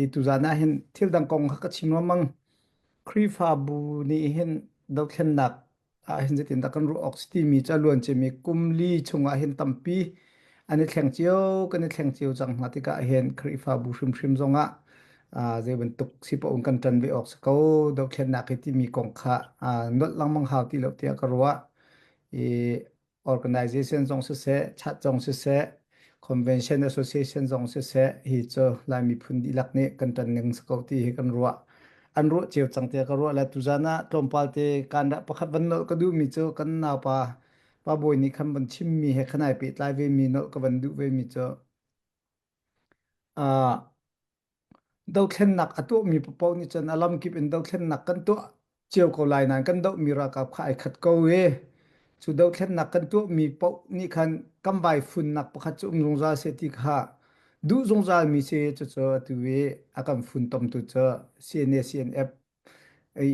I tuzan ah hin thil dang kong kha ka chim lengmang. Khrihfabu nih hin dothlennak ah hin zeitindah kan ruah awk si timi cu a luan ciami kum li chungah hin tampi an i thleng cio kan i thleng cio cang hna tikah hin Khrihfabu hrimhrim zongah zei bantuk si paoh in kan ṭan ve awk si ko dothlennak hi timi kong kha nolh lengmang hau ti lo tiah ka ruah. I organization zong siseh, chat zong siseh, convention association zong siseh, hi cu Lai miphun dihlak nih kan ṭan ning si ko ti hi kan ruah. An ruah cio cang tiah ka ruah le tuzan ah tlawmpal te kan dah pakhat van nolh ka duhmi cu kan naupa pa bawi nih khan van chimmi he khan ai pehtlai ve mi nolh ka van duh ve mi cu uh, Dothlennak a tuahmi paoh nih cun a lamkip in dothlennak kan tuah cio ko lai nain kan dohmi ralkap kha ai khat ko i cu dothlennak kan tuahmi paoh nih khan kan vaifunnak pakhat cu um zungzal seh ti kha duh zungzalmi si cucu atu i a kan funtomtu cu CNA CNF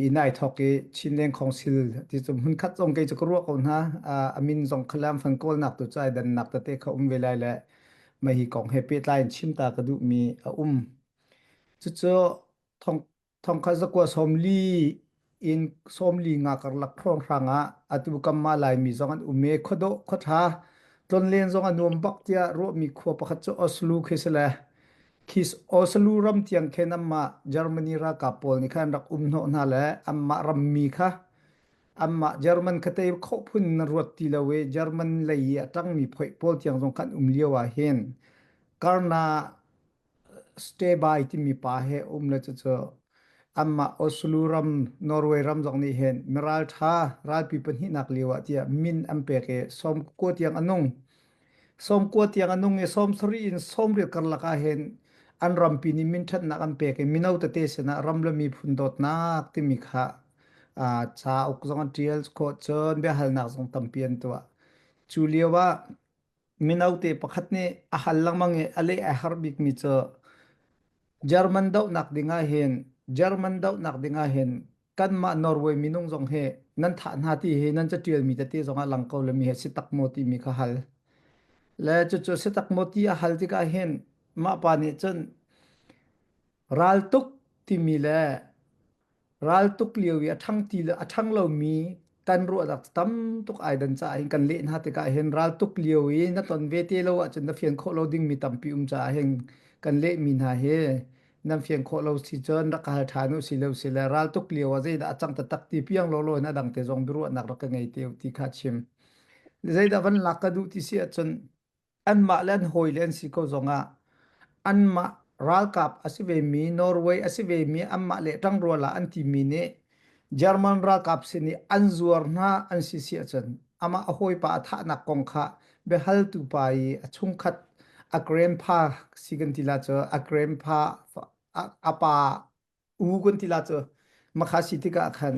inn ai thawk i Chinland Council ti cu hmunkhat zong kei cu ka ruah ko hna. A min zong kha lam fan kawlnak tu cu ai dannak tete kha um ve lai le mah hi kong he pehtlai in chim ta ka duhmi a um. Cucu thong thongkhat zakua 40 in 45 karlak hrawnghrang ah atu kamma Laimi zong an um i khuadawh khuaṭha tlonlen zong a nuam bak tiah ruahmi khua pakhat cu Oslo khi si le Khi Oslo ram tiang khin anmah Germany ralkap pawl nih khan rak um hnawh hna le anmah rammi kha anmah German kha tei khawh phun na ruat ti lo i German lei i a ṭangmi phoih pawl tiang zong khan um lio ah hin Karna Steby timi pa he um le cucu anmah Oslo ram Norway ram zong nih hin miralṭha ralpi pahnihnak lio ah tiah min an pek i 19 tiang a nung. 90 tiang a nung i 70 in 80 karlak ah hin an rampi nih minṭhatnak an pek i mino tete sinah ram le miphun dawtnak timi kha cauk zong an ṭial khawh cun biahalnak zong tampi an tuah. Cu lio ah mino te pakhat nih a hal lengmang i a leh ai harh bikmi cu German dohnak ding ah hin German dohnak ding ah hin kanmah Norway minung zong hi nan thah hna ti hi nan caṭialmi tete zong ah lang ko le mi he si tak maw timi kha hal. Le cucu si tak maw ti a hal tikah hin mah pa nih cun raltuk timi le raltuk lio i a ṭhang ti le a ṭhang lomi kan ruahnak tam tuk ai dan caah hin kan leh hna tikah hin raltuk lio i na ton ve te lo ahcun na fian khawh lo dingmi tampi um caah hin kan lehmi hna hi nan fian khawh lo si cun rak ka hal ṭhan u si lo si le raltuk lio ah zeidah a cang taktak ti piang lawlaw in a dang te zong biaruahnak rak ka ngei te ti kha chim. Zeidah van lak ka duh ti si ahcun anmah le an hawi le an si ko zongah anmah ralkap a si vemi Norway a si vemi anmah le ṭangrual ah an timi nih German ralkap sin i an zuar hna an si si ahcun amah a hawipa a thahnak kong kha biahaltu pa i a chungkhat a grandpa si kan ti la cu a grandpa a pa u kan ti la cu makha si tikah khan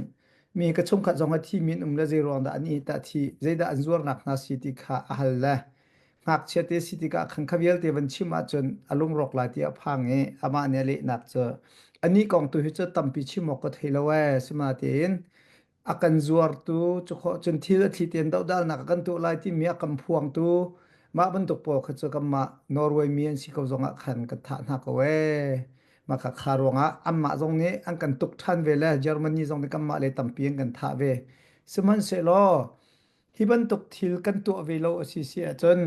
mi ka chungkhat zong a thi mi an um le zei ruang dah an i tah thi zeidah an zuarnak hna si ti kha a hal le ngakchia te si tikah khan kha vialte van chim ahcun a lungrawk lai ti a phang i amah nih a lehnak cu anih kong tu hi cu tampi chim awk ka thei lo ee sinain a kan zuartu cu khawh cun thil a thli tein dohdalnak a kan tuah lai timi a kan phuangtu mah bantuk pawl kha cu kanmah Norway mi an si ko zongah khan kan thah hna ko ee mah kha kha ruangah anmah zong nih an kan tuk ṭhan ve le Germany zong nih kanmah le tampi an kan thah ve sihmanhsehlaw Hi bantuk thil kan tuah ve lo a si si ahcun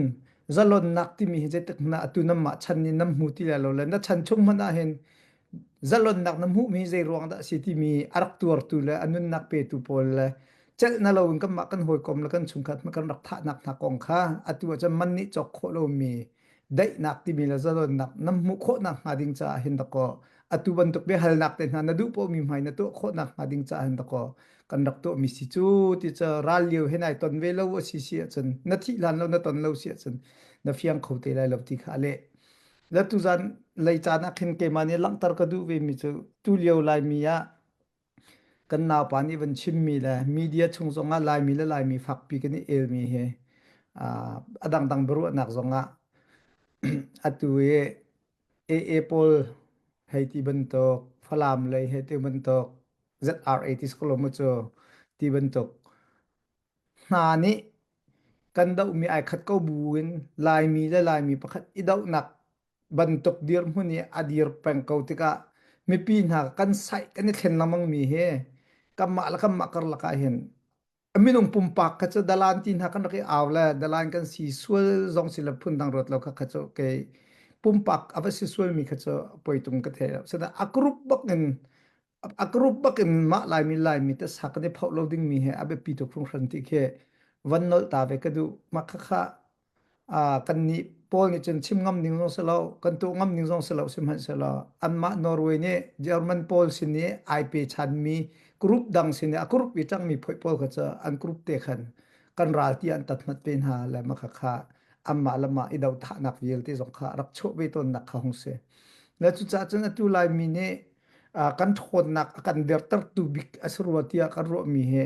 zalonnak timi hi zeitik hmanh ah atu nanmah chan nih nan hmu ti lai lo le na chan chung hmanh ah hin zalonnak na hmuhmi zei ruang dah a si timi a rak tuartu le a nunnak petu pawl le celh na loin kanmah kan hawikom le kan chungkhat kan rak thahnak hna kong kha atu ahcun man nih cawk khawh lomi daihnak timi le zalonnak nan hmuh khawhnak hnga ding caah hin dakaw atu bantuk biahalnak te hna na duh poahmi hmai na tuah khawhnak hnga ding caah hin dakaw kan rak tuahmi si cu ti cu ral lio hin ai ton ve lo a si si ahcun na thih hlan lo na ton lo si ahcun na fiang kho te lai lo ti kha a leh le tuzan lei caan ah khin keimah nih langhter ka duh ve mi cu tu lio Laimi ah kan naupa nih van chimmi le media chung zongah Laimi le Laimi fakpi kan i elmi hi a dangdang biaruahnak zongah atu i AA pawl hei ti bantuk Falam lei hei ti bantuk ZRA ti si ko mu cu ti bantuk hna nih kan dohmi ai khat ko bu in Laimi le Laimi pakhat i dohnak. bantuk dirhmun i a dir peng ko tikah mipi hna kan saih kan i thlen lengmang mi hi kanmah le kanmah karlak ah hin minung pumpak kha cu dalan ti hna kan rak i au le dalan kan si sual zong si le phundang ruat lo kha kha cu kei pumpak a va si sual mi kha cu poitung ka thei lo. Sida a group bak in a group bak in mah Laimi Laimi te sa kan i phoh lo ding mi he a biapi tuk hringhran ti khi van nolh ta ve ka duh. Mah kha kha kannih pawl nih cun chim ngam ding zong si lo kan tuah ngam ding zong si lo sihmanhsehlaw anmah Norway nih German pawl sin i ai pe chanmi group dang sin i a group i cangmi phoih pawl kha cu an group te khan kan ral ti an tat hmat ve hna le mah kha anmah le mah i dothahnak vialte zong kha rak chuah ve tawnnak kha hung si. Le cucaah cun atu Laimi nih kan ṭhawnnak a kan dertertu bik a si rua tiah kan ruahmi hi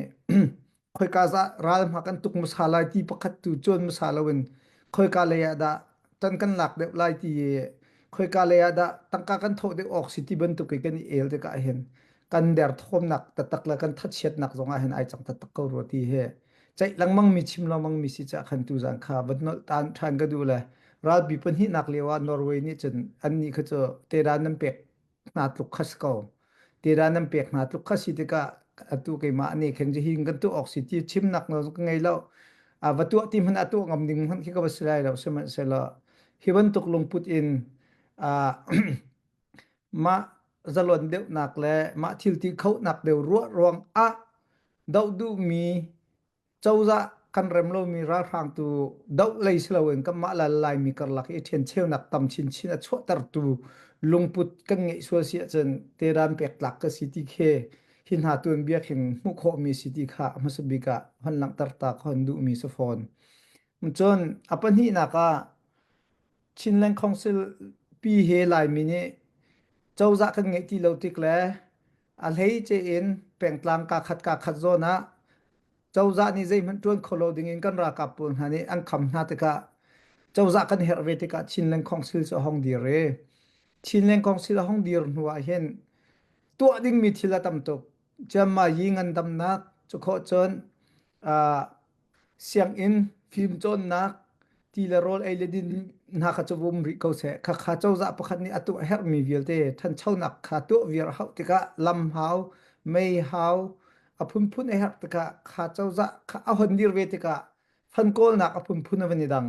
khoika zah ral hma kan tuk hmasa lai ti pakhat tu cawn hmasa loin khoika lei ah dah tan kan lak deuh lai ti khoika lei ah dah tangka kan thawh deuh awk si ti bantuk i kan i el tikah hin kan derthawmnak taktak le kan thachiatnak zong ah hin ai cang taktak ko rua ti hi ceih lengmang mi chim lengmang mi si cah khan tu zan kha van nolh tan ṭhan ka duh le ralpi pahnihnak lio ah Norway nih cun annih kha cu tedan nan pek hna tluk kha si ko. Tira nan pek hna tluk kha si tikah atu keimah nih khin hin kan tuah awk si ti chimnak nawl ka ngei lo. A va tuah ti hmanh a tuah ngam ding hmanh khi ka va si lai lo sihmanhsehlaw hi bantuk lungput in mah zalon deuhnak le mah thil ti khonak deuh ruah ruang ah doh duhmi cozah kan rem lomi ralhrang tu doh lei si loin kanmah le Laimi karlak i ṭhencheunak tam chinchin a chuahtertu lungput kan ngeih sual si ahcun teran pek tlak ka si ti khi hi hna tuanbia khin hmuh khawhmi si ti kha a hmasa bik ah hon langhter ta ka hon duhmi si fawn. Cun a pahnihnak ah Chinland Council pi he Laimi nih cozah kan ngeih ti lo tik le a hleice in pengtlang kaa khat kaa khat zawn ah cozah nih zeihmanh ṭuan kho lo dingin kan ralkap pawl hna nih an kham hna tikah cozah kan herh ve tikah Chinland Council cu a hong dir i Chinland Council a hong dir hnu ah hin tuah dingmi thil a tam tuk. Ciammai ngandamnak cu khawh cun sianginn fimcawnnak ti le rawl ei le din hna kha cu um rih ko seh. Khakha cozah pakhat nih a tuah herhmi vialte ṭhanchonak kha tuah viar a hauh tikah lam hau, mei hau, a phunphun a herh tikah kha cozah kha a hon dir ve tikah fan kawlnak a phunphun a van i dang.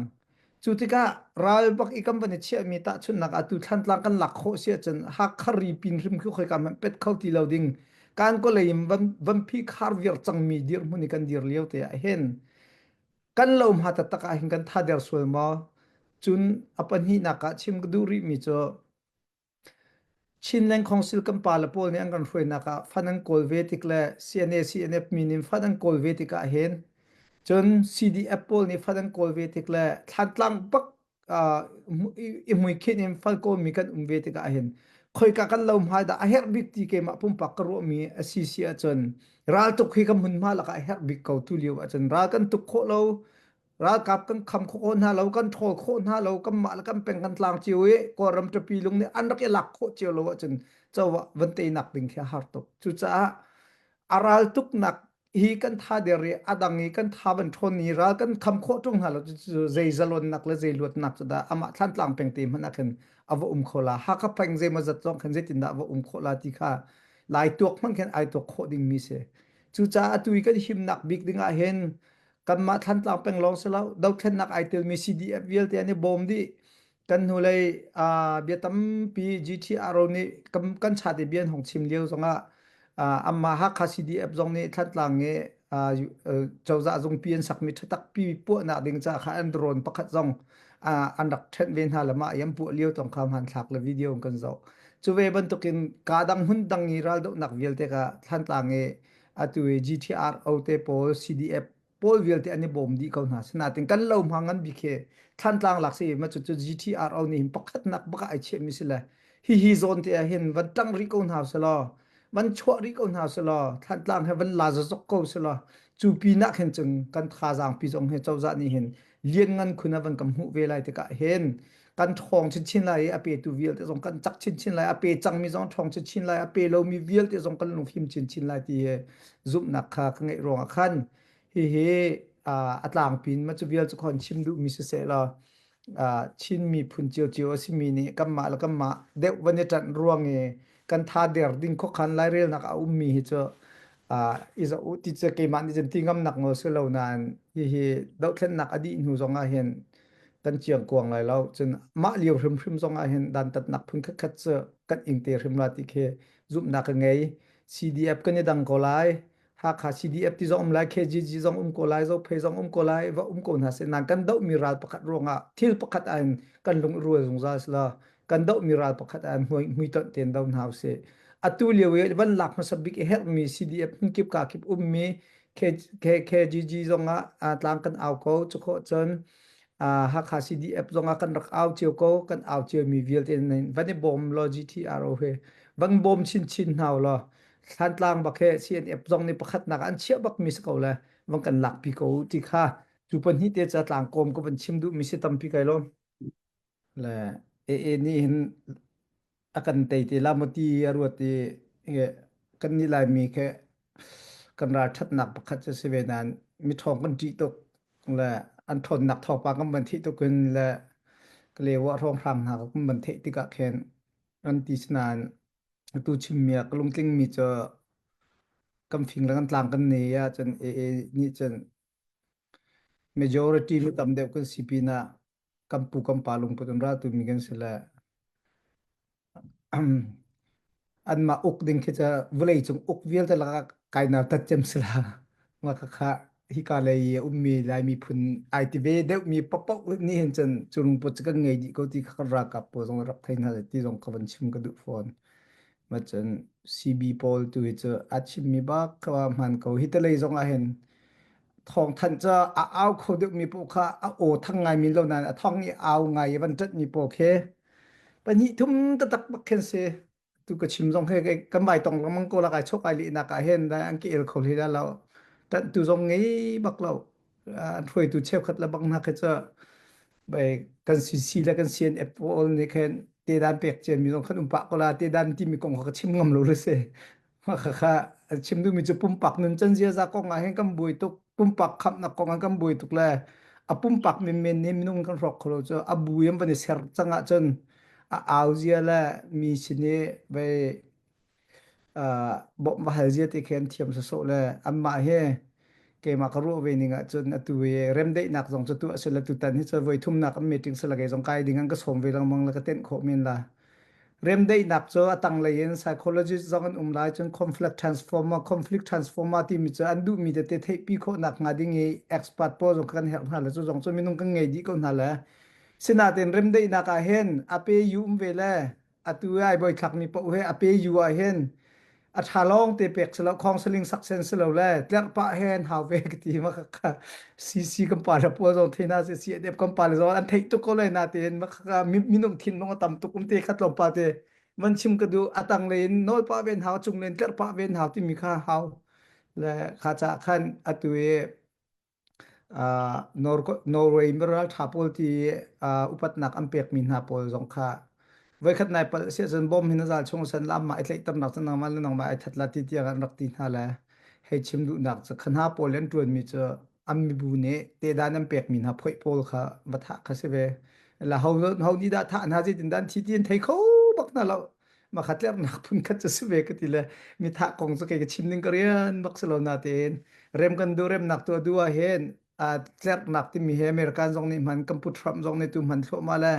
Cu tikah ral bak i kan van i chiahmi tahchunhnak ah tu Thlantlang kan lak khawh si ahcun Hakha ri pin hrim khi khoika hmanh pet kho ti lo ding kan kawlei in van van phih khar viar cangmi dirhmun i kan dir lio te ah hin kan lo hma taktak ah hin kan tha der sual maw? Cun a pahnihnak ah chim ka duh rihmi cu Chinland Council kan pale pawl nih an kan hruainak ah fan an kawl ve tik le CNA CNF min in fan an kawl ve tikah hin cun CDF pawl nih fan an kawl ve tik le Thlantlang bak i hmuikhinh in fan kawlmi kan um ve tikah hin khoika kan lo hmai dah a herh bik ti keimah pumpak ka ruahmi a si si ahcun raltuk hi ka hmunhma lakah a herh bik ko tu lio ahcun ral kan tuk khawh lo Ralkap kan kham khawh hna lo, kan ṭhawl khawh hna lo, kanmah le kan peng kan tlang cio i Kawlram ṭapi lung nih an rak i lak khawh cio lo ahcun cozah van teinak ding khi a har tuk. Cucaah a ral tuknak hi kan tha der i a dang i kan tha van ṭhawn i ral kan kham khawh ṭung hna lo cu zei zalonnak le zei luatnak cu dah amah Thlantlang peng te hmanh ah khin a va um kho la. Hakha peng zeimawzat zong khin zeitindah a va um khawh la ti kha Lai tuak hmanh khin ai tuak khawh dingmi si. Cucaah atu i kan himnak bik ding ah hin kanmah Thlantlang peng lawng si lo dothlennak ai telmi CDF vialte an i bawm dih kan hnulei uh, bia tampi GTRO nih kan, kan chat i bia an hong chim lio zongah uh, amma Hakha CDF zong nih Thlantlang i uh, cozah zungpi an sakmi thatakpi puahnak ding ca kha an drone pakhat zong uh, an rak ṭhenh ve hna le mah i an puah lio tong kha hmanthlak le video in kan zoh cu ve bantukin ka dang hmun dang i raldohnak vialte ka Thlantlang i atu i GTRO te pawl CDF pawl vialte an i bawm dih ko hna sinain kan lo hma ngan bik hi Thlantlang lak si ma cu cu GTRO nih hin pakhatnak bak ai chiahmi si le hihi zawn te ah hin van ṭang rih ko hna selaw van chuah rih ko hna selaw Thlantlang he van la zazok ko selaw cu pinah khin cun kan thazaang pi zong hi cozah nih hin lianngan khun a van kan hmuh ve lai tikah hin kan ṭhawng chinchin lai i a petu vialte zong kan cak chinchin lai a pe cangmi zong ṭhawng chinchin lai a pe lomi vialte zong kan lungfim chinchin lai ti hi zumhnak kha ka ngeih ruangah khan hihi a tlangpin ma cu vial cu khon chim duhmi siseh law. Chin miphun ciocio a simi nih kanmah le kanmah deuh van i ṭanh ruang i kan tha der ding khuakhan lairelnak a ummi hi cu i zoh u ti cu keimah nih cun ti ngamnak nawl si lo nain hihi dohthlennak a dih hnu zong ah hin kan ciangkuang lai lo. Cun mah lio hrimhrim zong ah hin dantatnak phun khatkhat cu kan ing te hrim la ti khi zumhnak ka ngei. CDF kan i dang ko lai. Hakha CDF ti zong um lai, KGG zong um ko lai, Zophei zong um ko lai, va um ko hna seh. Nain kan dohmi ral pakhat ruangah thil pakhat ah in kan lung rual zungzal si lo. Kan dohmi ral pakhat ah in hmuitonh tein do hna usih. Atu lio i van lak hmasa bik i herhmi CDF hmunkip kakip ummi KGG zong ah tlang kan au ko. Cu khawh cun Hakha CDF zong ah kan rak au cio ko. Kan au ciomi vialte van i bawm law GTRO he van bawm chinchin hna u law Thlantlang bak he CNF zong nih pakhatnak an chiah bakmi si ko le van kan lakpi ko ti kha cu pahnih te ca tlangkawm ka van chim duhmi si tampi kai lawm. Le AA nih hin a kan tei te la maw ti a ruat i kan nih Laimi khi kan ralṭhatnak pakhat cu si ve nain miṭhawng kan ṭih tuk le an ṭhawnnak thawngpang kan van theih tuk in le Kalewa hrawnghrang hna kan van theih tikah khin an ti si nain Atu chimmi ah ka lungtlingmi cu kan fing le kan tlang kan nei ahcun AA nih cun majority mi tam deuh kan si pinah kan pu kan pa lungput in raltumi kan si le anmah uk ding khi cu vawleicung uk vialte lakah kai nautat cem si la. Mah khakha hika lei i a ummi Lai miphun ai ti ve deuhmi paohpaoh nih hin cun cu lungput cu kan ngei dih ko ti kha kan ralkap pawl zong rak thei hna ti zong ka van chim ka duh fawn. Ma cun CB pawl tu hi cu a chimmi bak kha hmaan ko. Hi te lei zong ah hin thawngthanh cu a au kho deuhmi paoh kha a aw thang ngai min lo nain a thawng i au ngai i van ṭanhmi pawl khi pahnih thum taktak bak khin si. Tu ka chim zong he kan vai tong lengmang ko la kai chok ai lehnak ah hin an ke el kho hlei la lo. Ṭanhtu zong ngei bak lo. An hruaitu cheukhat le bang hna khi cu bai kan CC le kan CNF pawl nih khin tedan pek ciami zong khan um pah ko la tedan timi kong kha ka chim ngam lo le si. Khakha chim duhmi cu pumpak nun can ziaza kong ah hin kan buai tuk pumpak khamhnak kong ah kan buai tuk le a pumpak menmen nih minung kan hrawk kho lo cu a bu in van i ser cang ahcun a au zia le mi sin i vei bawmh va hal zia ti khi an thiam sawsawh le anmah hi keimah ka ruah ve ning ahcun atu i remdaihnak zong cu tuah sila tutan hi cu voi thumnak an meeting sila kei zong kai ding an ka sawm ve lengmang le ka tenh khawh men la. Remdaihnak cu a tanglei in psychologist zong an um lai cun conflict transformer conflict transformer timi cu an duhmi tete theihpi khawhnak hnga ding i expert pawl zong kan herh hna le cu zong cu minung kan ngei dih ko hna le sinain remdaihnak ah hin a pe yu um ve le atu ai boi thlakmi paoh he a pe yu ah hin a ṭha lawng te pek si lo khong saling sak sen si lo le tlerh pah he an hau ve ka ti ma kha CC kan pa le pawl zong thei na si CNF kan pa le zong an theih tuk ko lai na tein ma kha minung thinlung a tam tuk um te kha tlawmpal te van chim ka duh a tang le in nawl pah ven hau cung len tlerh pah ven hau timi kha hau le kha cha khan atu i Norway ralṭha pawl ti upatnak an pekmi hna pawl zong kha voikhat nai palh si ahcun bom hin a zal chung san la amah i tlaihternak cu nangmah le nangmah ai that la ti tiang an rak ti hna le hei chim duhnak cu kha hna pawl an ṭuanmi cu an mibu nih tedan an pekmi hna phoih pawl kha va thah kha si ve la ho ho nih dah thah hna zeitin dah an thi ti an thei kho bak hna lo ma kha tlernak phun khat cu si ve ka ti le mi thah kong cu kei ka chim ning ka rian bak si lo na tein rem kan du remnak tu du ah hin a tlernak timi he American zong nih hman kan pu Trump zong nih tu hman thluahmah le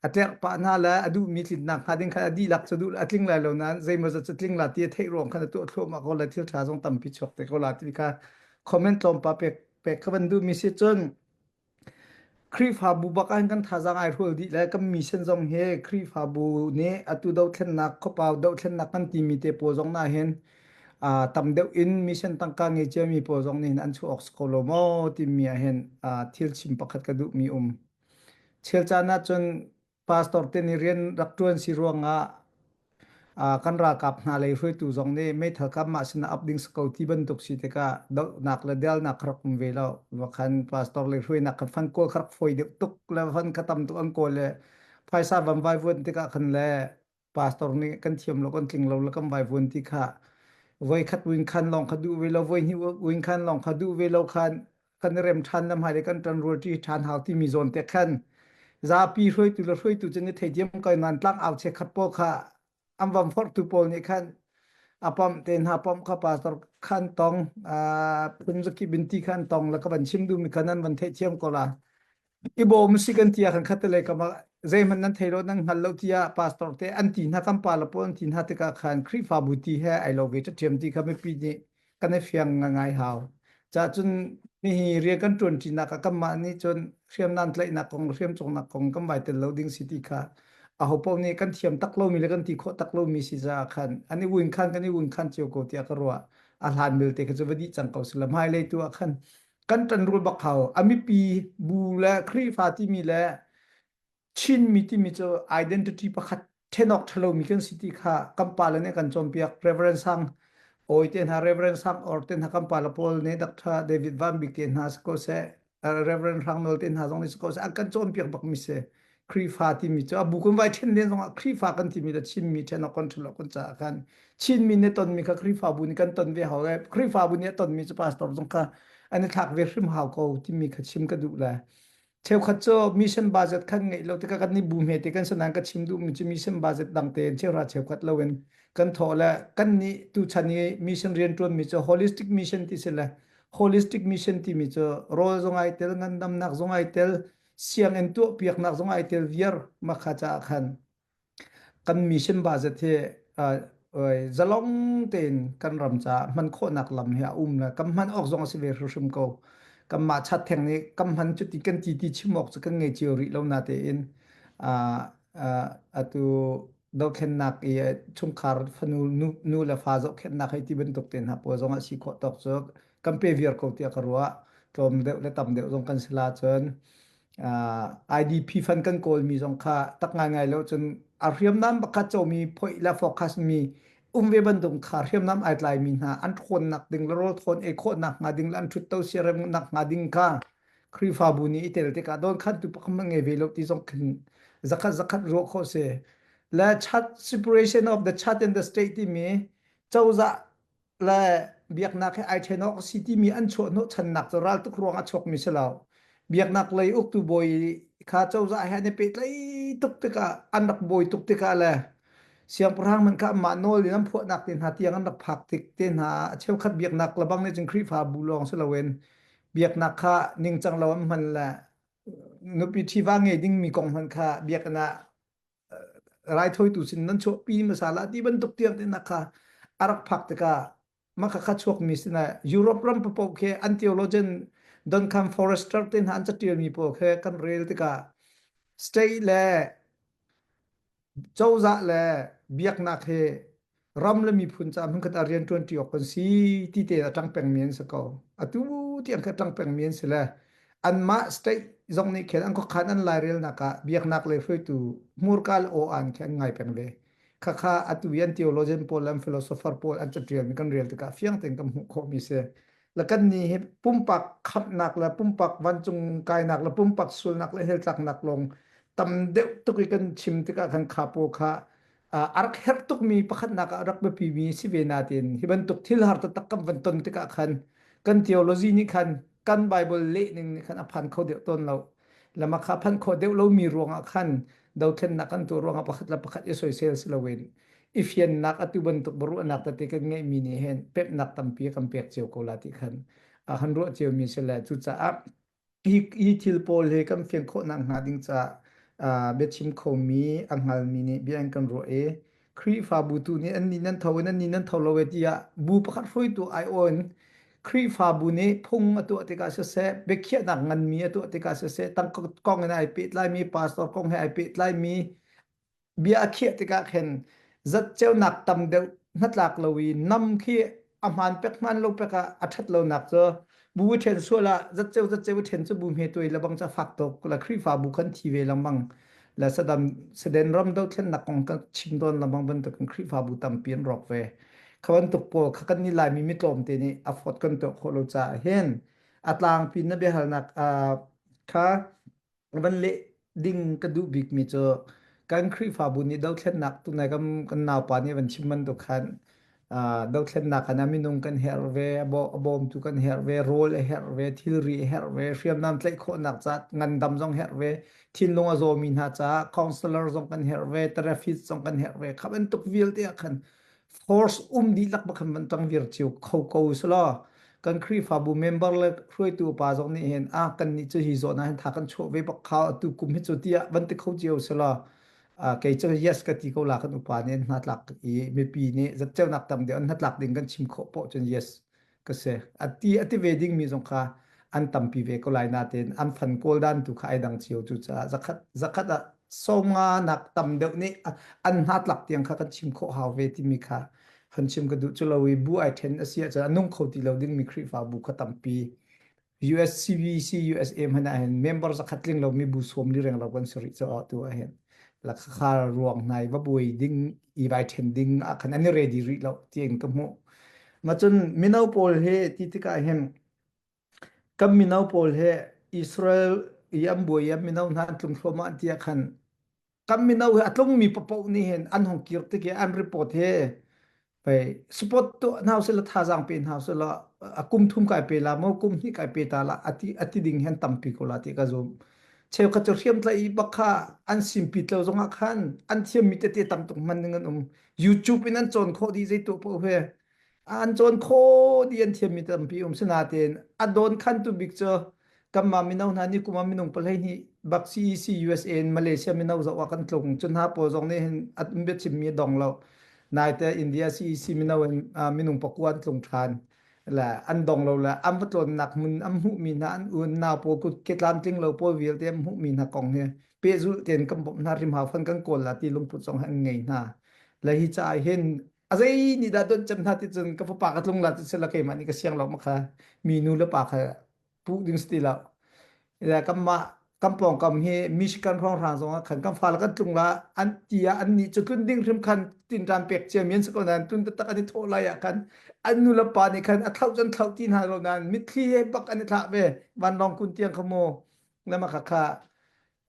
a tlerh pah hna le a duhmi tlinnak hnga ding khan a dihlak cu duh a tling lai lo nain zeimawzat cu tling la ti a theih ruang khan a tuah thluahmah ko le thil ṭha zong tampi chuak te ko la ti kha comment tlawmpa pek pek ka van duhmi si cun Khrihfabu bak ah kan thazaang ai hrual dih le kan mission zong hi Khrihfabu nih atu dothlennak khuapau dothlennak kan timi te pawl zong na hin tam deuh in mission tangka ngei ciami pawl zong nih hin an chuah awk si ko lo maw timi ah hin thil chim pakhat ka duhmi um. Chel caan ahcun pastor te nih rian rak ṭuan si ruangah kan ralkap hna lei hruaitu zong nih meithal kap mah sinah ap ding si ko ti bantuk si tikah dohnak le delnak kha rak um ve lo. Vakhan pastor lei hruainak khan fan kawl kha rak fawi deuh tuk le fan kha tam tuk an kawl le phaisa van vaivuan tikah khan le pastor nih kan thiam lo kan tling lo le kan vaivuan ti kha voi khat win khan lawng kha duh ve lo voi hnih win khan lawng kha duh ve lo khan kan i rem ṭhan le hmailei kan ṭanrual ṭi ṭhan hau timi zawn te khan. Zapi hruaitu le hruaitu cu ni theithiam ko nan tlang au che khat pawl kha an van forhtu pawl nih khan a pamh te hna pamh kha pastor khan tong phun zaki binti khan tong la ka van chim duhmi kha nan van theihthiam ko la. I bawm si kan ti ah khan khat le kama zeihmanh nan thei lo nan hngal lo tiah pastor te an ti hna kan pa le pawl an ti hna tikah khan Khrihfabu ti he ai lo ve ṭhiam ti kha mipi nih kan i fiang ngai hau. Ca cun mihi rian kan ṭuan ṭinak ah kanmah nih cun hriamnam tlaihnak kong hriam cawknak kong kan vai tel lo ding si ti kha aho paoh nih kan thiam tak lomi le kan ti khawh tak lomi si caah khan an i win khan kan i win khan cio ko tiah ka ruah. A hlan belte kha cu va dih cang ko sila hmailei tu ah khan kan ṭanrul bak hau. A mipi bu le Khrihfa timi le Chinmi timi cu identity pakhat ṭhen awk ṭhalomi kan si ti kha kan pale nih kan cawnpiak. Reverend Sang Awi te hna, Reverend Sang Or te hna, kan pale pawl nih Dr. David Van Bik te hna si ko seh, Reverend Hrang Nawl te hna zong nih si ko seh, an kan cawnpiak bakmi si. Khrihfa timi cu a bu kan vai ṭhen len zongah Khrihfa kan timi le Chinmi ṭhen awk kan ṭhalo kan caah khan Chinmi nih tonmi kha Khrihfabu nih kan ton ve hau le Khrihfabu nih a tonmi cu pastor zong kha an i thlak ve hrim hau ko timi kha chim ka duh le Cheukhat cu mission budget khan ngeih lo tikah kan nih bu hmete kan si nain ka chim duhmi cu mission budget dang tein cheuhra cheukhat loin kan thawh le kan nih tuchan i mission rianṭuanmi cu holistic mission ti si le holistic mission timi cu rawl zong ai tel ngandamnak zong ai tel sianginn tuahpiaknak zong ai tel viar makha caah khan Kan mission budget hi zalong tein kan ram caah hman khawhnak lam hi a um le kan hman awk zong a si ve hrimhrim ko. Kanmah chat theng nih kan hman cuti kan ti ti chim awk cu kan ngei cio rih lo natein atu dothlennak i chungkhar fanu nu le fa zohkhenhnak hei ti bantuk te hna pawl zong a si khawh tawk cu kan pe viar ko tiah ka ruah. Tlawm deuh le tam deuh zong kan si la cun IDP fund kan kawlmi zong kha tak ngaingai lo cun a hriamnam pakhat comi phoih le focus mi um ve bantuk kha hriamnam ai tlaimi hna an ṭhawnnak ding le rawl thawn ei khawhnak hnga ding le an ṭhutto siaremnak hnga ding kha Khrihfabu nih i tel tikah dawnkhantu pakhat hmanh ngei ve lo ti zong khin zakhat zakhat ruah khawh si. Le church separation of the church and the state timi cozah le biaknak he ai ṭhen awk a si timi an chuah hnawhchannak cu raltuk ruang a chuakmi si lo. Biaknak lei uktu bawi kha cozah he an i pehtlaih tuk tikah an rak bawi tuk tikah le siangpahrang man kha anmah nawl in an phuahnak te hna tiang an rak phak tik te hna a cheukhat biaknak lebang nih cun Khrihfabu lawng si loin biaknak kha ningcang lo an hman le nupi ṭhiva ngei dingmi kong hmanh kha biakinn ah raithawitu sin nan chuahpi hmasa la ti bantuk tiang te kha a rak phak tikah mah kha chuakmi sinah Europe ram paoh khi an theologian Duncan Forrester te hna an catialmi pawl khi kan rel tikah state le cozah le biaknak hi ram le miphun caah hmunkhat ah rian ṭuanṭi awk kan si ti te a ṭang pengmi an si ko. Atu tiang kha ṭang pengmi an si le anmah state zong nih khin an khuakhan an lairelnak ah biaknak lei hruaitu hmurka le aw-an khi an ngai peng ve. Khakha atu i an theologian pawl le an philosopher pawl an caṭialmi kan rel tikah fiang tein kan hmuh khawhmi si. Le kan nih hi pumpak khamhnak le pumpak vancung kainak le pumpak sulnak le heltlaknak lawng tam deuh tuk i kan chim tikah khan kha pawl kha a rak herh tukmi pakhatnak ah rak biapimi si ve nain hi bantuk thil har taktak kan van ton tikah khan kan theology nih khan kan Bible leh ning nih khan a phan kho deuh tawn lo. Lama kha phan kho deuh lomi ruangah khan dothlennak kan tuah ruangah pakhat le pakhat i soisel si loin i fiannak atu bantuk ruahnak tete kan ngeihmi nih hin pemhnak tampi kan pek cio ko la ti khan a han ruah ciomi si le cucaah Hi, hi thil pawl hi kan fian khawhnak hnga ding caah biachim khomi a hngalmi nih bia in kan ruah i Khrihfabu tu nih annih nan tho in annih nan tho lo e tiah bu pakhat hruaitu aiawh in Khrihfabu nih phung a tuah tikah siseh, biakhiahnak nganmi a tuah tikah siseh, tangka kong in ai pehtlaimi, pastor kong he ai pehtlaimi bia a khiah tikah khin zatceunak tam deuh hnatlak lo i nam khi a hmaan pek hmaan lo pek ah a ṭhat lonak cu bu i ṭhen sual ah zatceu zatceu i ṭhen cu bu hme tuai lebang ca fak tuk la Khrihfabu khan thi ve lengmang la sadam saden ram dothlennak kong kan chim tawn lengmang bantukin Khrihfabu tampi an rawk ve kha bantuk pawl kha kan nih Laimi mi tlawmte nih a fawt kan tuah khawh lo caah hin a tlangpi na biahalnak kha van leh ding ka duh bikmi cu kan Khrihfabu nih dothlennak tunai kan, kan naupa nih van chim bantuk khan. Dothlennak kan ah minung kan herh ve, a bawmtu kan herh ve, rawl a herh ve, thilri a herh ve, hriamnam tlaih khawhnak ca ngandam zong herh ve, thinlung a zawmi hna caah counselor zong kan herh ve, therapist zong kan herh ve. Kha bantuk vialte ah khan force um dihlak bak khan van tang vir cio kho ko selaw kan Khrihfabu member le hruaitu upa zong nih hin ah kan nih cu hi zawn ah hin tha kan chuah ve bak kha atu kum hi cu tiah van ti kho cio selaw kei cu yes ka ti ko la kan upa nih an hnatlak i mipi nih zatceunak tam deuh an hnatlak ding kan chim khawh poh cun yes ka si. Ati ati ve dingmi zong kha an tampi ve ko lai nain an fan kawl dan tu kha ai dang cio cu caah zakhat zakhat ah 50 nak tam deuh nih an hnatlak tiang kha kan chim khawh hau ve timi kha han chim ka duh cu lo i bu ai then a si ahcun a nung kho ti lo dingmi Khrihfabu kha tampi USCBC USA hmanh ah hin member zakhat tling lomi bu 40 reng lo kan si rih caah tu ah hin lakha ruang hna i va buai ding i vai then ding ah khan an i ready rih lo tiin ka hmuh. Ma cun mino pawl he ti tikah hin kan mino pawl he Israel i an buai i an mino hna an tlung thluahmah an ti ah khan kan mino hi a tlungmi paoh nih hin an hong kir tik i an report he pei support tuah hna usih thazaang pe hna usih law a kum thum kai pe la maw kum hnih kai pe ta la ati ati ding hian tampi ko la ti ka zum cheukhat cu hriamtlaih i bak kha an simpit lo zongah khan an thiammi tete tam tuk hman ding an um YouTube in an cawn khawh dih zei tuah paoh he an cawn khawh dih an thiammi tampi um sinain a dawn khan tu bik cu kanmah mino hna nih kum ah minung 12 bak CEC USA in Malaysia mino zoh ah kan tlung cu hna pawl zong nih hin an biachimmi a dong lo naite India CEC mino in minung 9 an tlung ṭhan le an dong lo le an va tlawnnak hmun an hmuhmi hna an un nau pawl kut ke tlamtling lo pawl vialte an hmuhmi hna kong hi pehzulh tein kan bawmh hna rimhau fan kan kawl la ti lungput zong an ngei hna le hi caah hin a zei nih dah don cem hna ti cun ka fapa ka tlung la ti sila keimah nih ka siang lo ma kha mi nu le pa kha puh ding si ti lo kanmah kan pawngkam hi Michigan hrawnghrang zong ah khan kan fale kan tlung la an ti ah an nih cu tlun ding hrim khan tinṭan pek cia mi an si ko nain tlun taktak an i thawh lai ah khan an nu le pa nih khan a thlauh cun thlauh ti hna lo nain mitthli he bak an i thlah ve vanlawng kun tiang kha mu na ma kha kha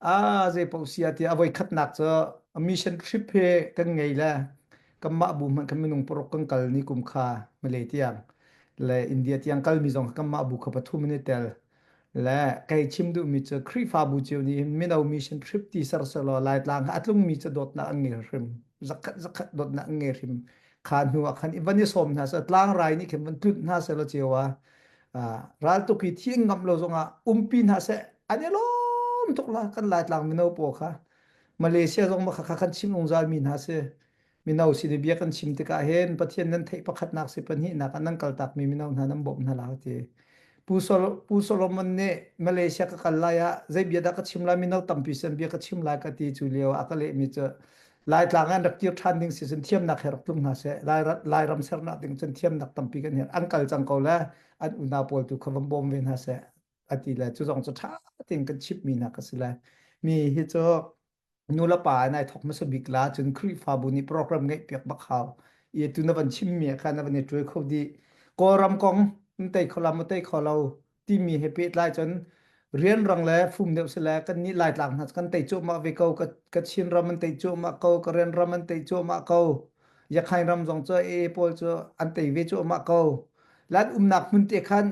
Ah, zei paoh si ah tiah a voikhatnak cu mission trip he kan ngei le kanmah bu hmanh kan minung paruk kan kal ni kum kha Malay tiang le India tiang kalmi zong kanmah bu kha pathum in i tel le kei chim duhmi cu Khrihfabu cio nih hin mino mission trip ti ser selaw Laitlang kha a tlungmi cu dawtnak an ngei hrim zakhat zakhat dawtnak an ngei hrim kha hnu ah khan i van i sawm hna seh tlangrai nih khin van tlunh hna selaw cio ah raltuk hi thi ngam lo zongah umpi hna seh an i lawm tuk la kan Laitlang mino pawl kha Malaysia zong ma kha kan chim ungzal mi hna si mino sin i bia kan chim tikah hin Pathian nan theih pakhatnak si pahnihnak ah nan kaltak mi mino hna nan bawmh hna la ti Pu, Sol Pu Solomon nih Malaysia ka kal lai ah zei bia dah ka chim lai mino tampi sin bia ka chim lai ka ti cu lio ah ka leh mi cu Laitlang an rak kir ṭhan ding si cun thiamnak he rak tlung hna seh. Lairam sernak ding cun thiamnak tampi kan herh. An kal cang ko le an unau pawl tu kha van bawm ve hna seh a ti le cu zong cu ṭha tein kan chimhmi hna ka si le mi hi cu nu le pa in ai thok hmasa bik la cun Khrihfabu nih program ngeih piak bak hau. I tu na van chimmi ah khan na van i ṭuai kho dih. Kawlram kong in tei kho la maw tei kho lo timi he pehtlai cun rianrang le fum deuh si le kan nih Laitlang hna kan tei cuahmah ve ko ka ka Chin ram an tei cuahmah ko ka Rian ram an tei cuahmah ko Yakhain ram zong cu AA pawl cu an tei ve cuahmah ko lan umnak hmun te khan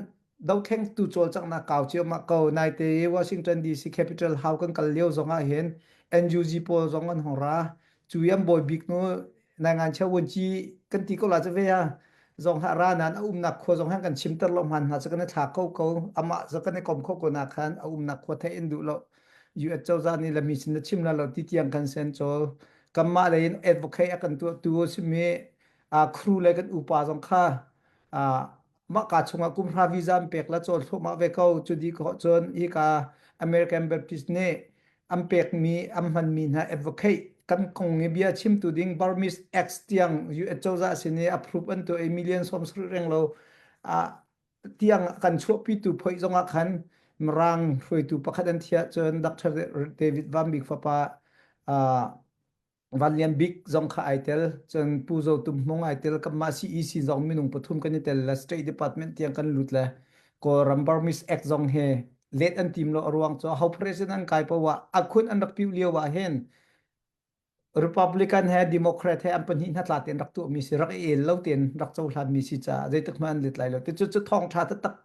dothengtu cawlcanghnak kau cuahmah ko naite i Washington DC Capitol House kan kal lio zong ah hin NUG pawl zong an hong ra cu i an bawi bik nu Nangan cheu vuanci kan ti ko la cu ve a zong ha ra nan a umnak khua zong han kan chimter lo hman hna cu kan i thla ko ko amah cu kan i kom kho ko na khan a umnak khua theih in duh lo US cozah nih lami sin na chim la lo ti tiang kan sen chawl kanmah lei in advocate a kan tuah tu simi a crew le kan upa zong kha a mah ka chungah kumhra visa an pek la cawl thluahmah ve ko cu di ko cun hi ka American Baptist nih an pekmi an hmanmi hna advocate kan kong i bia chimtu ding Burmese X tiang US cozah sin i approve an tuah i million 70 reng lo tiang kan chuahpitu phoih zongah khan Mirang hruaitu pakhat an thiah cun Dr. David Van Bik fapa Van Lian Bik zong kha ai tel cun Pu Zo Tum Hmung ai tel kanmah CEC zong minung pathum kan i tel le State Department tiang kan lut le Kawlram Burmese Act zong he let an tim lo a ruang cu ho president an kai poah a khun an rak piu lio ah hin. Republican he Democrat he an pahnih hna tla tein rak tuahmi si rak i el lo tein rak cohlanmi si caah zeitik hmanh an let lai lo. Ti cu cu thawngṭha taktak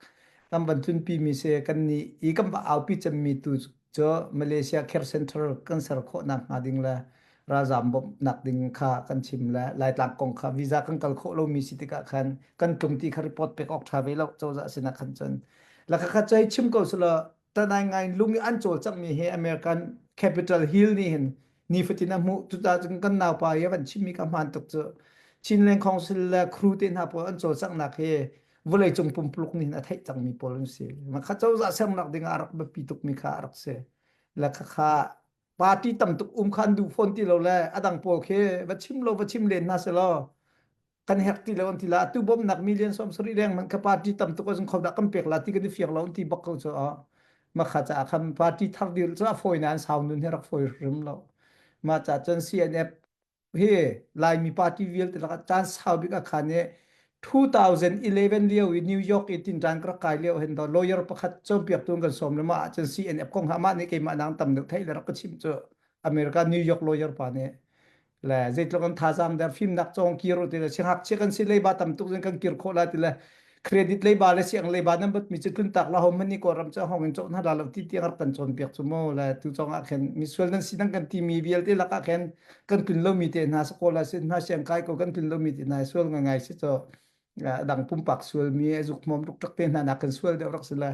kan van tlunpi mi si kan nih i kan va aupi cemmi tu cu Malaysia Care Center kan ser khawh nak hnga ding le ralzaam bawmhnak ding kha kan chim le Laitlang kong kha visa kan kal khawh lomi si tikah khan kan tlung ti kha report pek awk ṭha ve lo cozah sinah khan cun la kha kha cei chim ko selaw tanai ngai lung i an cawlcanghmi hi American Capitol Hill nih hin nifatin a hmuh cucaah cun kan naupa i a van chimmi ka hmaan tuk cu Chinland Council le crew te hna pawl an cawlcanghnak hi vawleicung pumpuluk nih hin a theih cangmi pawl an si. Kha cozah sernak ding ah a rak biapi tukmi kha a rak si. Le khakha party tam tuk um kha an duh fawn ti lo le a dang pawl khi va chim lo va chim len hna selaw kan herh ti lo an ti la atu bawmhnak million 70 leng man kha party tam tuk ahcun khodah kan pek la ti kan i fiang lo an ti bak ko cu ma kha caah khan party thar dir cu a fawi nain sau nun hi rak fawi hrim lo ma ca cun CNF hi Laimi party vialte lakah caan sau bik a khan i 2011 lio i New York i tinṭan ka rak kai lio hin lawyer pakhat cawnpiaktu an kan sawm le mah ahcun CNF kong ha mah nih keimah nang tam deuh theih le rak ka chimh cu America New York lawyer pa nih le zeitluk an thazaang der fimnak cawng kir u ti le siangngakchia kan si leiba tam tuk zin kan kir khawh la ti le credit leiba le siang leiba nan bat mi cu tlun tak la hom mani kawlram cu hong in cawn hna lo ti tiang rak kan cawn piak cu mu le tu cong ah khin misual nan si nan kan ti mi vialte lakah khin kan tlun lo mi te hna sakol la sin hna siang kai ko kan tlun lo mi te hna sual ngai ngai si cho dang pumpak sual mi zuk mom tuk tak te hna nak kan sual deuh rak si le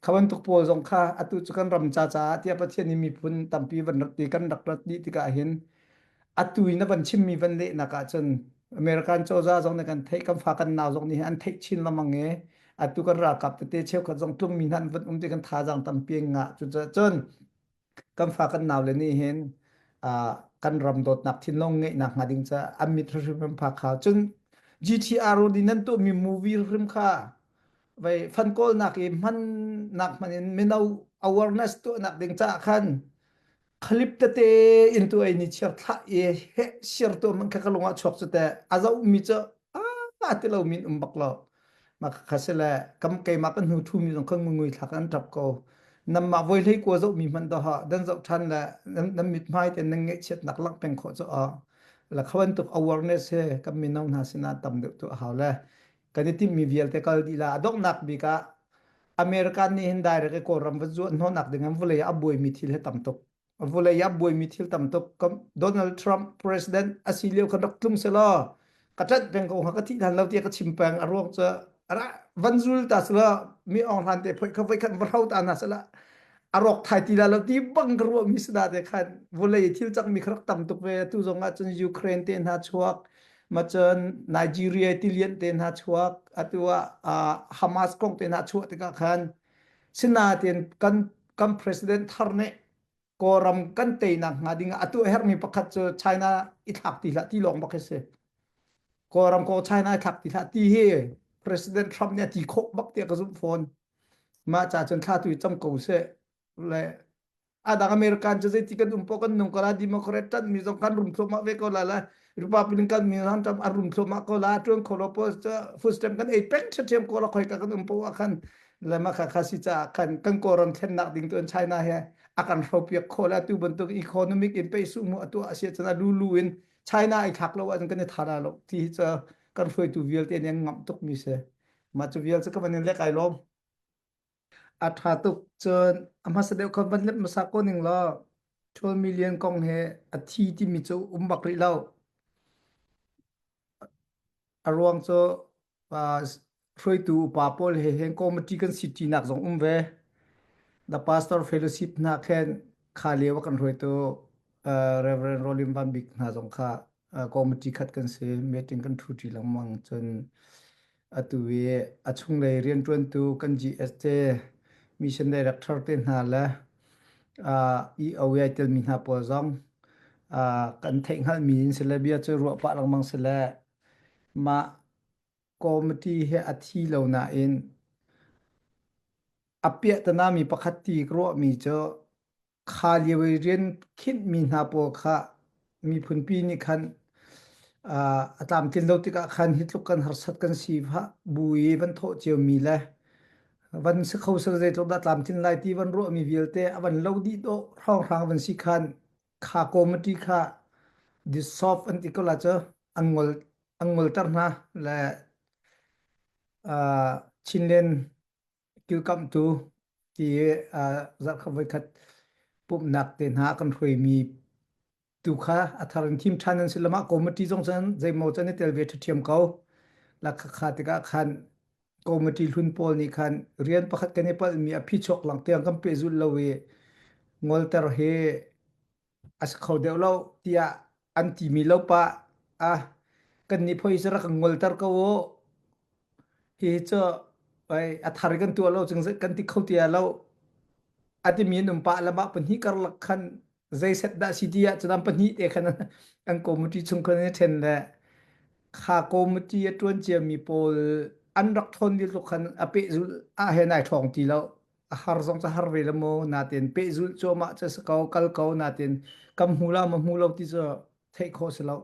kha bantuk pawl zong kha atu cu kan ram ca caah tiah Pathian nih miphun tampi van rak ti kan rak rat dih tikah hin atu in na van chimmi van lehnak ahcun American cozah zong nih kan theih kan fa kan nau zong nih an theih chin lengmang i atu kan ralkap tete cheukhat zong tlungmi hna an van um ti kan thazaang tampi an ngah cucaah cun kan fa kan nau le nih hin kan ram dawtnak thinlung ngeihnak hnga ding caah an mit hrimhrim an phak kha cun GTR nih nan tuahmi movie hrim kha vai fan kawlnak i hmannak hman in mino awareness tuahnak ding caah khan Khalip tete in tu ei ni chiar thlah i he siar tu man kha ka lung ah chuak cu te a zoh mi cu a ti lo min um bak lo ma kha se le kam keimah kan hnu thu mi zong kan ngui thlak an tap ko namma voi hlei kua zoh mi hman do ha dan zoh than le nan mit hmai te nan ngeih chiat nak lang peng khawh cu a la khawan tuk awareness he kan mino hna sinah tam deuh tu a hau le kan i timhmi vialte kal dih la a donghnak bik ah American nih hin direct i Kawlram va zuan hnawhnak ding an vawlei ah a buaimi thil hi tam tuk. Vawlei ah buaimi thil tam tuk. Donald Trump president a si lio khan rak tlung selaw ka ṭanh peng ko hnga ka thih hlan lo tiah ka chim peng a ruang cu van zul ta selaw mi Aung Hlan te phoi kha voi khat va hro ta hna sela a rawk thai ti la lo ti bang ka ruah mi sada te khan vawlei thil cangmi kha rak tam tuk ve tu zong ah cun Ukraine te hna chuak macun Nigeria tilian te hna chuak atu ah Hamas kong te hna chuah tikah khan sinain kan kan president thar nih Kawlram kan teinak hnga ding ah atu a herhmi pakhat cu China i thlak ti hlah ti lawng bak hi si. Kawlram ko China i thlak ti hlah ti hi President Trump nih a ti khawh bak tiah ka zumh fawn. Mah ca cun thla tu i cam ko seh. Le adang American cu zeiti kan um poh kan nung ko la Democrat ṭan mi zong kan rum thluahmah ve ko la la Republican kan mi ram tam an rum thluahmah ko la ṭuan kho lo po food stamp kan ei peng ṭhiamṭhiam ko la khoi ka kan um poh ah khan le mah kha kha si caah khan kan Kawlram thlennak ding tu in China he a kan hropiak kho la tu bantuk economic in pei su mu atu a si cun a lulu in China ai thlak lo ahcun kan i tha la lo ti hi cu kan hruaitu vialte nih an ngamh tuk mi si mah cu vial cu ka van in lek ai lawm A ṭha tuk. Cun a hmasa deuh kha van lep hmasa ko ning law 12 million kong he a thi timi cu um bak rih lo. A ruang cu uh, hruaitu upa pawl he hen committee kan si ṭinak zong um ve. The Pastor Fellowship hna khen kha lio a kan hruaitu uh, Reverend Rolim Van Bik hna zong kha uh, committee khat kan si meeting kan ṭhu ṭi lengmang cun Atu i a chunglei rianṭuantu kan GS te, mission director te hna le EO i ai telmi hna pawl zong kan theihhngalhmi in sile bia cu ruah pah lengmang sile mah committee hi a thi lo nain a piahtana mi pakhat ti ka ruahmi cu Kha lio i rian khinhmi hna pawl kha miphunpi nih khan a tlamtlin lo tikah khan hi tluk kan harsat kan si bu i van thawh ciomi le van si kho sal zeitluk dah tlamtlin lai ti van ruahmi vialte a van lo dih dawh hrawnghrang van si khan kha committee kha. Dissolve an ti ko la cu an ngol an ngolter hna le uh, Chinland kilkamhtu ti uh, zarhkhat voikhat pumhnak te hna kan hruaimi tu kha a thar in thim ṭhan an si lamah committee zong cun zeimaw cun i tel ve ṭhiam ko la kha tikah khan committee hlun pawl nih khan rian pakhat kan i palhmi a phichuak lang tiang kan pehzulh lo i ngolter hi a si kho deuh lo tiah an timi lo pa ah kan nih phoi cu rak kan ngolter ko u hi cu a thar kan tuah lo cun kan ti kho tia lo a timi an um pah lamah pahnih karlak khan zei set dah si ti ah cun an pahnih te khan an committee chung khan an ṭhen le kha committee a ṭuan ciami pawl an rak ṭhawn lio tluk khan a pehzulh ah hen ai ṭhawng ti lo. A har zong cu har ve la mu natin pehzulh cuahmah cu si ko kal ko natin kam hmu la ma hmu lo ti cu theih khawh si lo.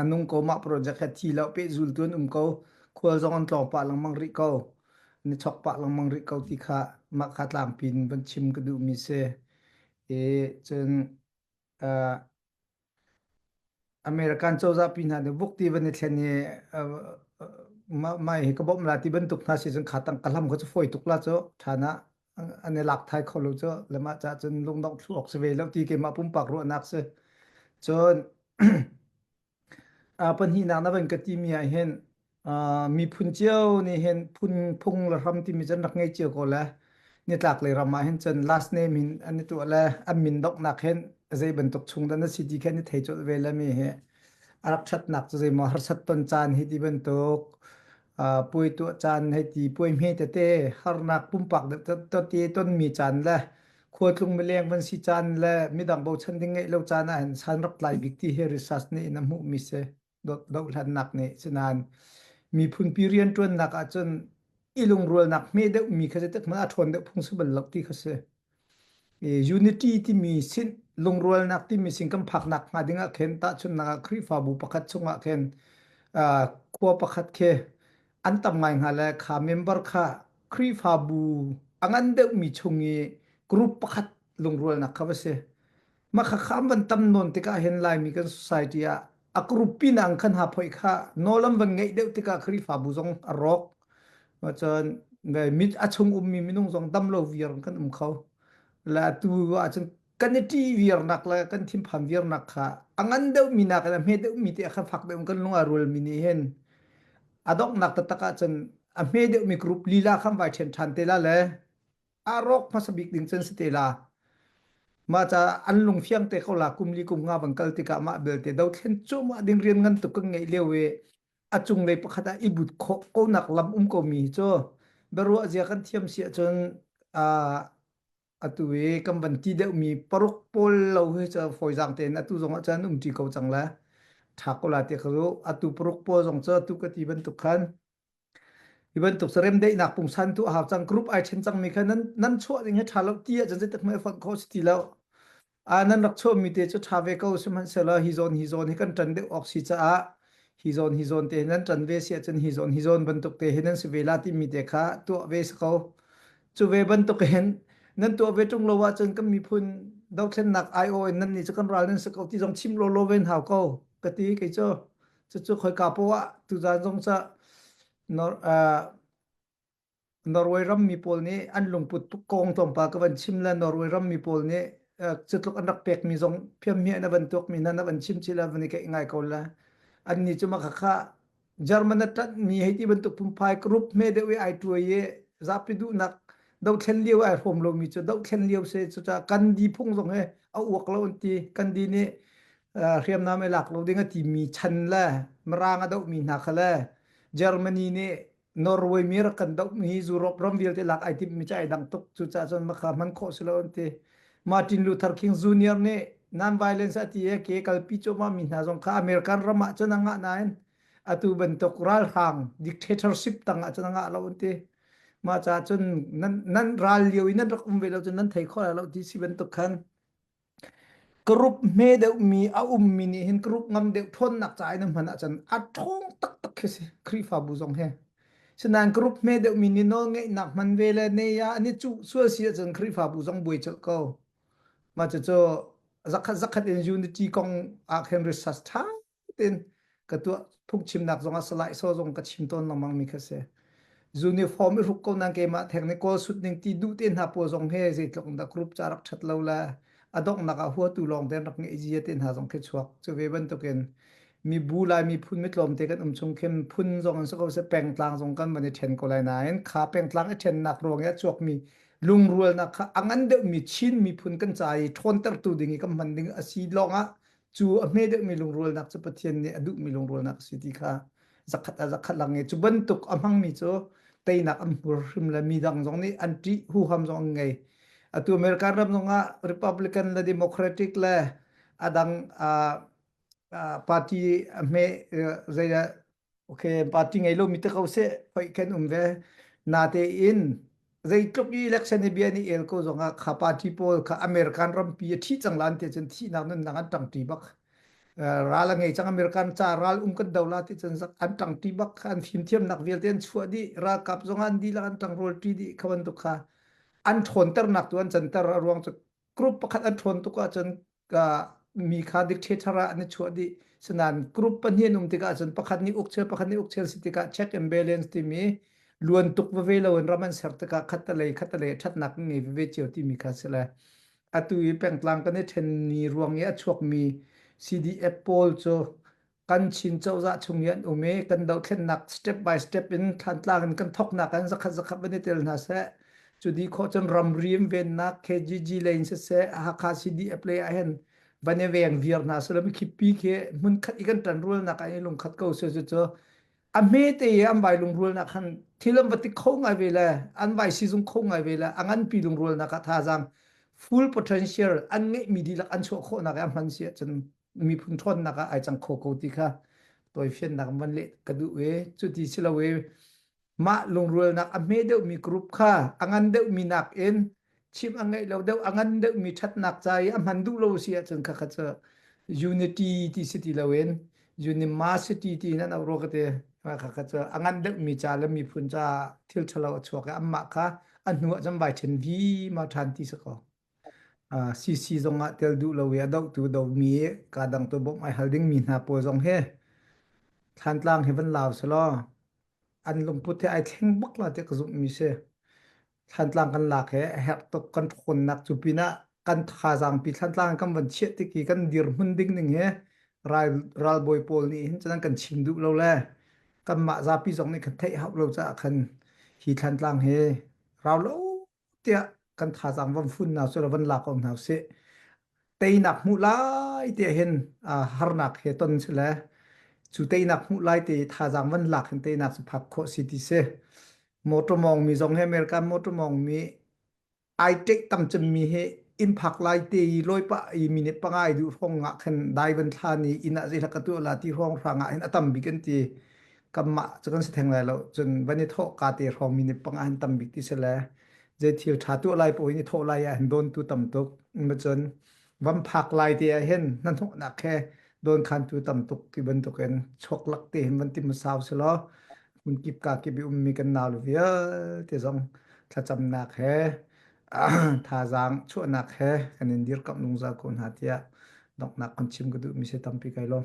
A nung ko mah project he thi lo pehzul tu an um ko khual zong an tlawng pah lengmang rih ko ni chok pah lengmang rih ko ti kha mah kha tlangpi in van chim ka duhmi si i cun uh, American cozah pi hna nih vuk ti van i thlen i uh, mai hi ka bawmh la ti bantuk hna si cun kha tang ka hlam kha cu fawi tuk la cu ṭhan ah an i lak thai kho lo cu le mah ca cun lungdongh thlu awk si ve lo ti keimah pumpak ruahnak si cun pahnihnak na van ka timi ah hin miphun cio nih hin phun phung le hram timi cun rak ngei cio ko le nitlak lei ram ah hin cun last name in an i tuah le an min donghnak hin zei bantuk chung dah na si ti khan i thei colh ve le mi hi a rak ṭhatnak cu zeimaw harsat ton caan hi ti bantuk puai tuah caan hei ti puai hme tete harnak pumpak deuh te tonmi caan le khualtlung mileng van si caan le midang bochan ding ngeih lo caan ah hin san rak tlai bik ti hi research nih in a hmuhmi si dohhlannak nih sinain miphunpi rianṭuannak ahcun i lungrualnak hme deuhmi kha zeitik hmanh a ṭhawn deuh phung si bal lo ti kha si. Unity timi sin lungrualnak timi sin kan phaknak hnga ding ah khin tahchunhnak ah Khrihfabu pakhat chungah khin khua pakhat khi an tam ngai hnga le kha member kha Khrihfabu a ngan deuhmi chung i group pakhat lungrualnak kha va si. Mah kha kha an van tam nawn tikah hin Laimi kan society ah a group pinang khan ha phoi kha nawl an van ngeih deuh tikah Khrihfabu zong a rawk. Cun mit a chung ummi minung zong dam lo viar kan um kho. Le atu ahcun kan i ṭih viarnak le kan thinphan viarnak kha a ngan deuhmi nakin a hme deuhmi te kha fak deuh kan lung a rualmi nih hin a donghnak taktak ahcun a hme deuhmi group lila khan vai ṭhen ṭhan te la le a rawk hmasa bik ding cun si te la. Mah ca an lungfiang te ko la kum li kum nga van kal tikah mah belte dothlen cuahmah ding rian ngan tuk kan ngeih lio i a cunglei pakhat ah i but khawh konak lam um ko mi cu biaruah zia kan thiam si ahcun atu i kan van ti deuhmi paruk pawl lo hi cu fawizaang tein atu zong ah cun um ṭi ko cang le ṭha ko la ti ka ruh atu paruk pawl zong cu atu ka ti bantuk khan Hi bantuk remdaihnak pungsan tu a hau cang group ai ṭhen cangmi kha nan nan chuah ding hi ṭha lo ti ahcun zeitik hmanh i fonh khawh si ti lo. A nan rak chuahmi te cu ṭha ve ko sihmanhsehlaw hi zawn hi zawn hi kan ṭan deuh awk si caah hi zawn hi zawn te hi nan ṭan ve si ahcun hi zawn hi zawn bantuk te hi nan si ve la timi te kha tuah ve si ko. Cu ve bantuk hin nan tuah ve ṭung lo ahcun kan miphun dothlennak aiawh in nan nih cu kan ral nan si ko ti zong chim lawlaw ve hau ko ka ti kei cu. Cucu khoika poah ah tuzaan zong ca Nor, uh, Norway rammi pawl nih an lungput kong tlawmpal ka van chim le Norway rammi pawl nih uh, cutluk an rak pekmi zong phiamhmiah na van tuakmi hna na van chim chih le van i keih ngai ko la. Annih cu mah khakha German a ṭanhmi hei ti bantuk phungphai group hme deuh i ai ṭuai i zapi duhnak dothlen lio ai hrawm lomi cu dothlen lio si cucaah Gandhi phung zong hi a uak lo an ti. Gandhi nih hriamnam i lak lo ding a timi chan le Mirang a dohmi hna kha le Germany nih Norway mi rak kan dohmi Europe ram vialte lak ai timhmi cu ai dang tuk cucaah cun maka hman khawh si lo an ti Martin Luther King Jr. nih non-violence a ti i ke kalpi cuahmah mi hna zong kha American ram ah cun a ngah nain atu bantuk ralhrang dictatorship tang ah cun a ngah lo an ti mah caah cun nan nan ral lio i nan rak um ve lo cun nan thei kho lai lo ti si bantuk khan Group hme deuhmi a ummi nih hin group ngam deuh ṭhawnnak ca in an hman ahcun a ṭhawng taktak khi si Khrihfabu zong hi. Sinain group hme deuhmi nih nawlngeihnak hman ve le ne ah an i cuh sual si ahcun Khrihfabu zong buai colh ko. Mah cucu. Zakhat zakhat in unity kong ah khin research ṭha tein ka tuah. Phungchimnak zong ah Salai Saw zong ka chim tawn lengmang mi kha si. Uniform i hruk ko nan keimah theng nih kawl sut ning ti duh te hna pawl zong he zeitluk in dah group ca rak ṭhat lo le a donghnak ah huatu lawng te rak ngeih zia te hna zong khi chuak. Cu ve bantukin mibu Lai miphun mitlawmte kan um chung khin phun zong in si ko seh pengtlang zong kan van i ṭhen ko lai nain kha pengtlang i ṭhennak ruang i a chuakmi lungrualnak kha a ngan deuhmi Chin miphun kan ca i ṭhawntertu ding i kan hman ding a si lawngah cu a hme deuhmi lungrualnak cu Pathian nih a duhmi lungrualnak a si ti kha zakhat ah zakhat lang i cu bantuk a hmangmi cu teinak an hmur hrim le mi dang zong nih an ṭih huham zong an ngei. Atu American ram zongah Republican le Democratic le a dang party a hme zeidah okay party ngei lomi te ko seh hoi kan um ve natein zeitluk i election i bia ni el ko zongah kha party pawl kha American rampi a thi cang lan te cun thihnak nunnak an ṭangṭi bak ral a ngei cang American ca ral um kan do la ti cun an ṭangṭi bak an fimthiamnak vialte an chuah dih ralkap zong an dihlak an ṭangrual ṭi dih kha bantuk kha an ṭhawnternak tu an canter a ruang cu group pakhat an ṭhawn tuk ahcun mi kha dictator ah an i chuah dih. Sinain group pahnih an um tikah cun pakhat nih uk chel pakhat nih uk chel si tikah check and balance timi luan tuk veve loin ram an ser tikah khattelei khattelei ṭhatnak ngei veve cio timi kha si le atu i pengtlang kan i ṭhenmi ruang i a chuakmi CDF pawl cu kan Chin cozah chung i an um i kan dohthlennak step by step in Thlantlang in kan thawknak in zakhat zakhat van i tel hna seh. Cu dih khawh cun ramri in vennak KGG lei in siseh Hakha CDF lei ah hin van i veng viar hna seh law mikhipi khi hmunkhat i kan ṭanrualnak ah i lungkhat ko seh cu a hmete i an vai lungrualnak khan thil an va ti kho ngai ve le an vai sizung kho ngai ve le a nganpi lungrualnak ah thazaang full potential an ngeihmi dihlak an chuah khawhnak i a hman si ahcun miphun ṭhawnnak ah ai cang kho ko ti kha tawifiannak van leh ka duh i cuti si lo i mah lungrualnak a hme deuhmi group kha a ngan deuhmi nakin chim a ngeih lo deuh a ngan deuhmi ṭhatnak ca i a hman duh lo si ahcun kha kha cu unity ti si ti loin university ti in an auh rua ka ti kha kha cu a ngan deuhmi ca le miphun ca thil ṭhalo a chuak i anmah kha a hnu ah cun vai ṭhen vi ma ṭhan ti si ko. CC zong ah tel duh lo i a dohtu domi kaa dang tu bawmh ai hal dingmi hna pawl zong hi Thlantlang hi van lau selaw an lungput hi ai thleng bak la tiah ka zumhmi si. Thlantlang kan lak he a herh tuk kan ṭhawnnak cu pinah kan thazaang pi Thlantlang kan van chiah tik i kan dirhmun ding ning hi ral ralbawi pawl nih hin cun an kan chim duh lo le kanmah zapi zong nih kan theih hauh lo caah khan hi Thlantlang hi rau lo tiah kan thazaang van fun hna sih van lak ko hna usih. Teinak hmuh lai tiah hin harnak he ton si le cu teinak hmuh lai te thazaang van lak hin teinak cu phak khawh si ti si. Motor mawng mi zong hi American motor mawng mi ai ṭeih tam cemmi hi inn phak lai te i lawi pah i minute panga i duh hrawng ah khan dai van thlan i inn ah zei ka tuah la ti hrawng hrang ah hin a tam bik an ti. Kanmah cu kan si theng lai lo. Cun van i thawh ka te hrawng minute panga hin tam bik ti si le zei thil ṭha tuah lai paoh in i thawh lai ah hin dawntu tam tuk. Cun van phak lai te ah hin hnahnawhnak he dawnkhantu tam tuk ti bantukin chuak lak te hin van ti hmasa usih law hmunkip ka kip i ummi kan naule vialte zong thlacamnak he thazaang chuahnak he kan in dirkamh zungzal ko hna tiah donghnak kan chim ka duhmi si tampi kai lawm.